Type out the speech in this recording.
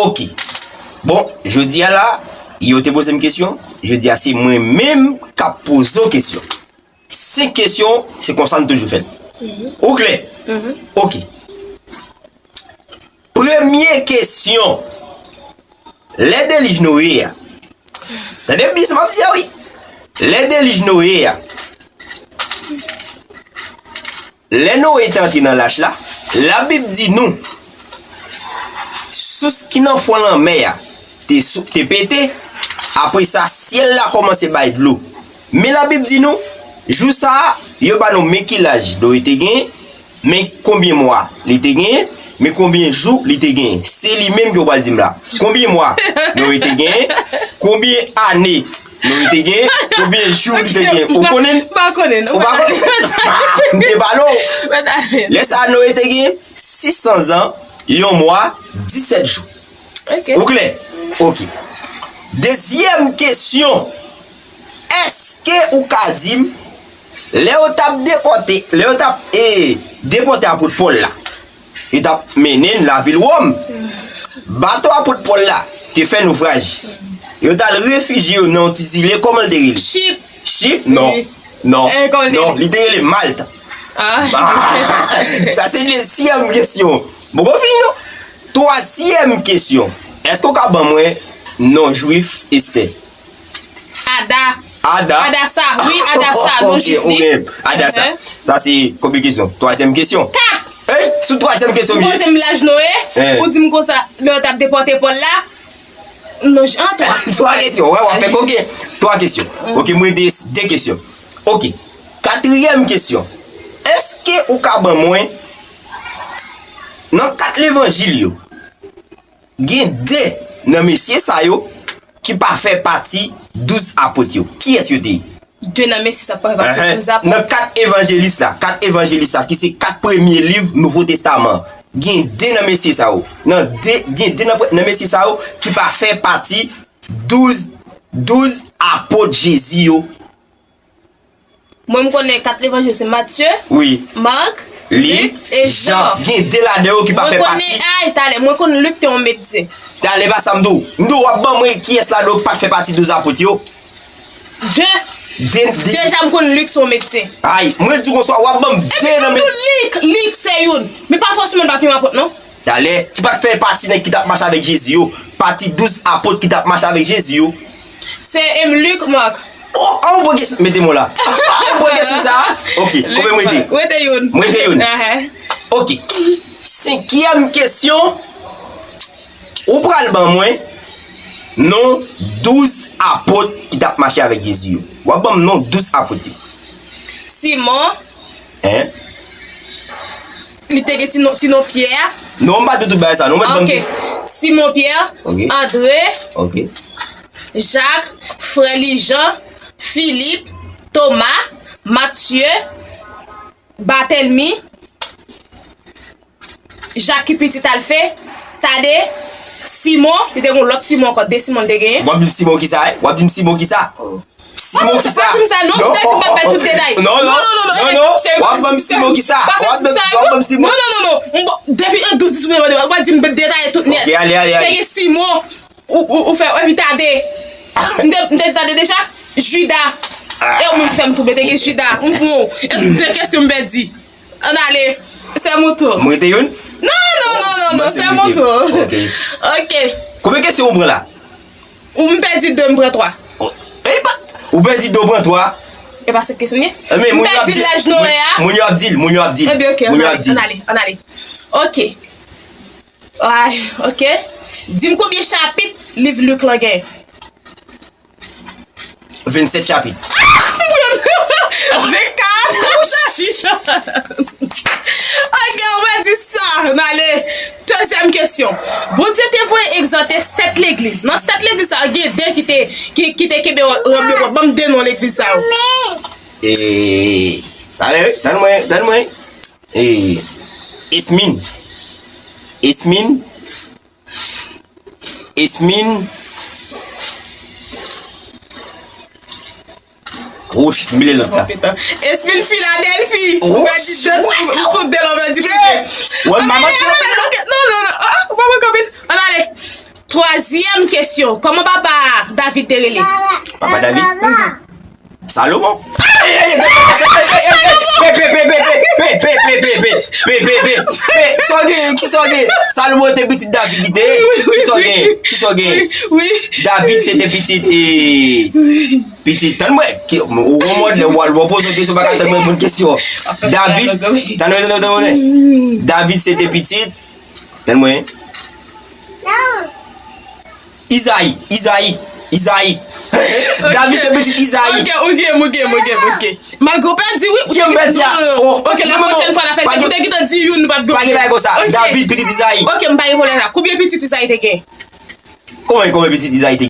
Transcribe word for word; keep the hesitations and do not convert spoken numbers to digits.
Ok. Bon, jodi a la, yo te poze m kesyon. Jodi a, se mwen menm k ap poze w kesyon. Senk kesyon, se konsa n toujou fè l. Ou klè? Ok. Premye kesyon. Lè delij Noye a. Tande byen sa m ap di a, wi. Lè delij Noye a. Lè Noye te antre nan lach la, Labib di nou, sous ki nan fon lanmè a te, sou, te pete, apre sa, syèl la kòmanse bay dlo. Men Labib di nou, jou sa a, yo ba nou men ki laj Noye te genyen, men konbyen mwa li te genyen, men konbyen jou li te genyen. Se li menm ke w pral di m la. Konbyen mwa Noye te genyen, konbyen ane Noye te gen, konbyen jou li te gen? Ou konnen? M pa konnen, non. Ou pa konnen? M te pale w. Lè sa a, Noye te gen sis san zan, yon mwa, disèt jou. Ok. Ou klè? Ok. Dezyèm kesyon. Èske ou ka di m, lè yo t ap depòte, lè yo t ap, eh, depòte apot Pòl la, yo t ap mennen l lavil Wòm. Bato apot Pòl la te fè noufraj. Yo t al refijye yo nan yon ti zile, kòman l te rele? Chip. Chip? Non. Wi. Non. Eh, kòman l te rele? Non, li te rele Malt. Ah. Ah, sa se dezyèm kesyon. Bon, bon, fini non. Twazyèm kesyon. Èske w ka ban mwen non jwif Estè? Ada. Ada? Adasa. Wi, Adasa. Non jwif li. Ok, ou gen Adasa. Sa se konbyen kesyon? Twazyèm kesyon. Kat! Ey, sou twazyèm kesyon m ye. Ou poze m laj Noye, ou di m konsa, lè yo t ap depòte Pòl la, non, j-, an, twa. Twa kesyon, wè, w ap fè koke. Twa kesyon. Ok, m rete de kesyon. Ok. Katriyèm kesyon. Èske ou ka ban mwen, nan kat levanjil yo, gen de nan mesye sa yo ki pa fè pati douz apot yo? Kiyès yo te ye? De nan mesye sa pa fè pati douz apot. Nan kat evanjelis la, kat evanjelis la, ki se kat premye liv Nouvo Testaman, gen de nan mesye sa yo. Nan de, gen de nan, nan mesye sa yo ki pa fè pati douz, douz apot Jezi yo. Mwen, m konnen kat levanjil se Matye, wi, Mak, Lik, Lik e Jan. Jan. Gen de ladan yo ki pa fè pati. Mwen konnen, ay, talè, mwen konn Lik te yon medsen. Talè, pa sa m di w. M di w, w ap ban mwen kiyès ladan yo ki pa t fè pati douz apot yo? De. De, de. Deja, m konn Lik se yon medsen. Ay, mwen di w konsa, w ap ban m de nan medsen. Epi tou, Lik, Lik se youn. Men pa fòseman l pa t yon apot, non. Talè, ki pa t fè pati nèg ki t ap mache avèk Jezi yo, pati douz apot ki t ap mache avèk Jezi yo. Se, em, Lik, Mak. Oh, an bon kesyon, mete mo la. An bon kesyon sa. Ok, konbyen m rete? Lik, Mak. Rete youn. M rete youn. Ahè. Ok. Senkyèm kesyon. Ou pral ban mwen non douz apot ki t ap mache avèk Jezi yo. W ap ban m non douz apot yo. Simon. Hein? Li te gen ti non, ti non Pyè. Non, m pa di tout bagay sa, non, mèt ban m. Ok. Simon Pyè, ok. Andre, ok. Jak, frè li Jan, Filip, Toma, Matye, Batèlmi, Jak ki pitit Alfe, Tade, Simon, li te gen yon lòt Simon ankò, de Simon li te genyen. W ap di m Simon kisa, eh? W ap di m Simon kisa? Simon kisa? Pa di m sa, non, m te di m p ap bay tout detay. Non, non, non, non, non, non, non. W ap ban m Simon kisa? W ap ban m Simon? Non, non, non, non. M bon, depi an douz, dis, ou pa di m detaye tout nèt. Ok, ale, ale, ale. Te gen Simon, ou, ou, ou fè, epi Tade. M te, m te di Tade deja? Jida. E ou menm ki fè m twouble, te gen Jida. M pran w. E de kesyon m pèdi. Ann ale. C'est mon tour. M rete youn? Non, non, non, non, non, c'est mon tour. Ok. Ok. Konbyen kesyon ou pran la? Ou m pèdi de, m pran twa. Oh, epa, ou pèdi de, ou pran twa. E pa senk kesyon, ye? Eh, men moun yo ap di, moun, moun yo ap di l, moun yo ap di l. Ebyen, ok, ann ale, ann ale, ann ale. Ok. Ay, ok. Di m konbyen chapit liv Lik lan gen? Vennsèt chapit. Vennkat! Ok, ou pèdi sa. Ann ale. Dezyèm kesyon. Bondye te voye egzòte sèt legliz. Nan sèt legliz sa yo, gen de ki te, ki, ki te kenbe wòb yo. Ban m de non legliz sa yo. E, ale, tann mwen, tann mwen. E, Esmin. Esmin. Esmin. Wouch, m bliye lòt la. Esmin Filadèlfi. Ou pèdi de, ou fout de lò, pèdi de. Wè, maman. Non, non, non. Ah, ou pa mwen kanpe. Ann ale. Twazyèm kesyon. Kòman papa David te rele? Papa David? Salomon. Pe, pe, pe. Sa w gen? Kisa w gen? Salomon te pitit David li te ye? Kisa w gen? Kisa w gen? Wi. David se te pitit e, pitit, tann mwen. Ki, ou wè mòd lè w al w poze yon kesyon pa ka tann mwen reponn kesyon. David, tann mwen, tann mwen, tann mwen. David se te pitit, tann mwen. Izayi, Izayi, Izayi. David se pitit Izayi. Ok, ok, ok, ok, ok. Malgre w pèdi, wi. Ki m pèdi a? Oh, Ok, la pwochèn fwa n a fè. Depi w te gentan di youn, nou p ap gen. Pa gen bagay konsa. David pitit Izayi. Ok, m pa gen pwoblèm la. Konbyen pitit Izayi te gen? Konbyen, konbyen pitit Izayi te